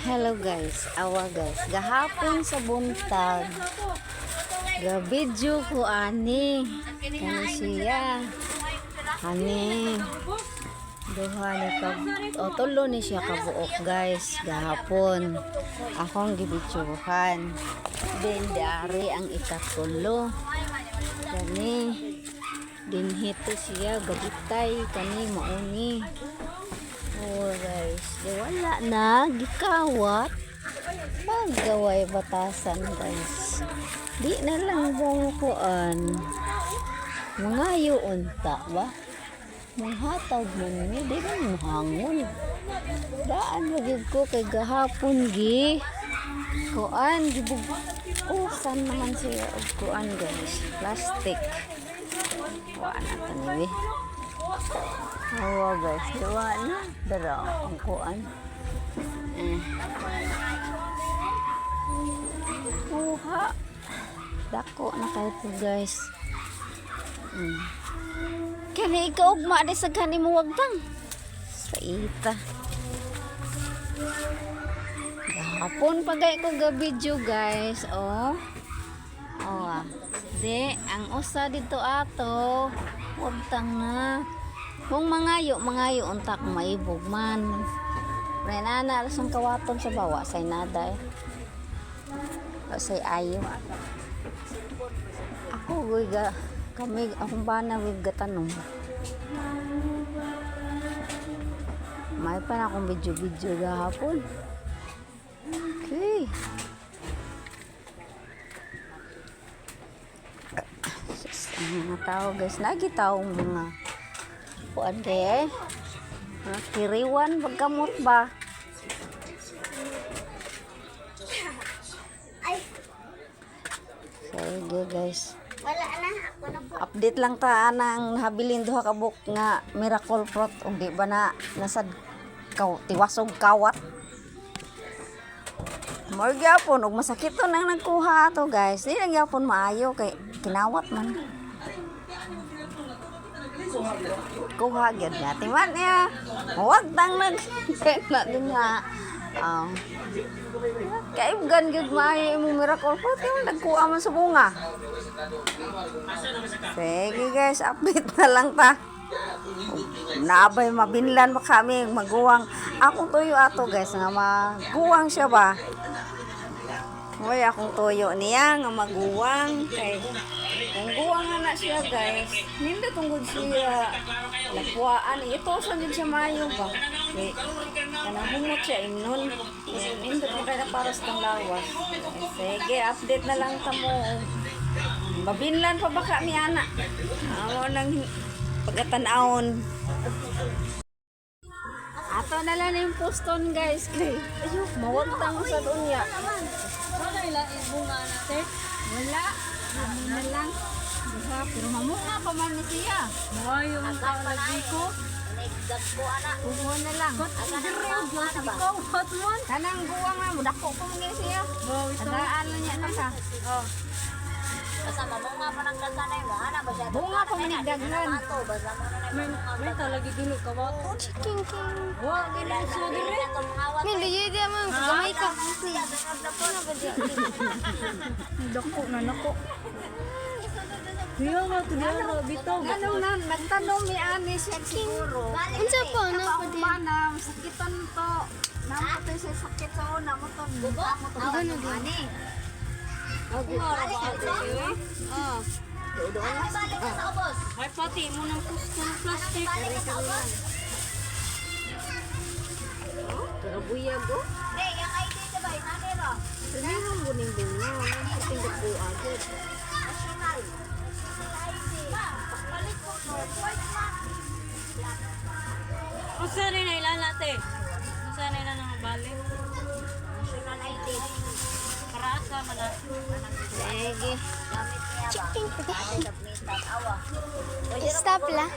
Hello guys, awa guys. Gahapon sa buntag, ga-video ko ani. Kani siya. Ani. Duha ni ka o tulo ni siya kabuok, guys, gahapon. Akong gibidyohan. Then dari ang ikatulo. Kani dinhito siya gabitay kani mauni. Oh guys, di wala na gikawat. Paggaway batasan, guys. Di na lang ba kuan. Mangayo unta ba? Manghatag man mi, di man mohangon. Daan ra gyud ko kay gahapon gi kuan gibug usan naman siya og kuan, guys, plastic. Wa na to ni. Awa guys, diwa na. Dara ang kuan. Eh. Kuha. Dako na kayo to, guys. Kani ikaw ugma di sa kani mo wagtang. Sa ita. Gahapon pa gay ko ga video, guys. Oh. Oh ah. Di, ang usa dito ato. Wagtang na. Kung mangayo, mangayo unta kung maibog man. May nana alas ang kawaton sa bawa say nada eh. O say ayo. Ako goy ga kami akong bana goy gatanom. May pa na akong video-video gahapon. Okay. Sus, ang mga tao guys, lagi taong mga kuan kay eh. Mga kiriwan pagkamot ba? Ay, Sige guys. Wala na. Ako na po. Update lang ta anang nahabilin duha ka book nga miracle fruit ug di ba na nasad kaw, tiwasog kawat. Mao gyapon ug masakit to nang nagkuha ato, guys. Di lang gyapon maayo kay kinawat man. Kuha gyud nga timan niya. Huwag tang nag na din nga. Oh. Kaibgan gyud maayo imong miracle fruit yung nagkuha man sa bunga. Sige guys, update na lang ta. Naabay mabinlan pa kami maguwang. Akong tuyo ato, guys, nga maguwang siya ba. Hoy, akong tuyo niya nga maguwang kay kung guwang nga na siya, guys, nindot tungod siya lapuan ito sa jud siya maayo ba. Kay kanang humot siya imnon. Nindot mo kay na para sa tang lawas. Sige, update na lang ta mo. Mabinlan pa ba kami ana? Amo nang pagkatanawon. Ato na lang yung poston, guys, kay ayo mawagtang sa dunya. Wala ila bunga natin. Wala. Ano na lang. Duha, pero mamunga pa man ni siya. Maayo ang tao lagi ko. Nagdagko ana. Kuha na lang. Dire og ikaw hot man. Kanang guwang na, mudako pa man gani siya. Wow, ito. Tagaan na niya na siya. Oh. Basta mamunga pa ng daghanay mo. Ana ba siya? Bunga pa man ni daghan. Ato, basta mo na May may talagi dili ka wato. King king. Wa gani so dire. Min di di man gamay ka. Dako na nako. Diyo nga to diyo bitaw. Ano na, nagtanong mi ani siya siguro. Unsa pa na pa di? Mana, sakitan to. Namo to siya sakit sa una mo to. Mo to. Ano di? Ani. Ah, Balik ka sa ubos. ay pati mo nang gusto ng plastic. Balik ka sa ubos. Pero buyag oh. Hindi, yung ID ka ba? Inani ro. Sabi mo guning bunga. Ang dako agad. National. National ID. Palit ko. White man. Unsa ni na ila nate? Unsa na ila nang balik? National ID. Para asa man na. Sige. Gamit niya ba? Ate, submitan. Awa. Stop la.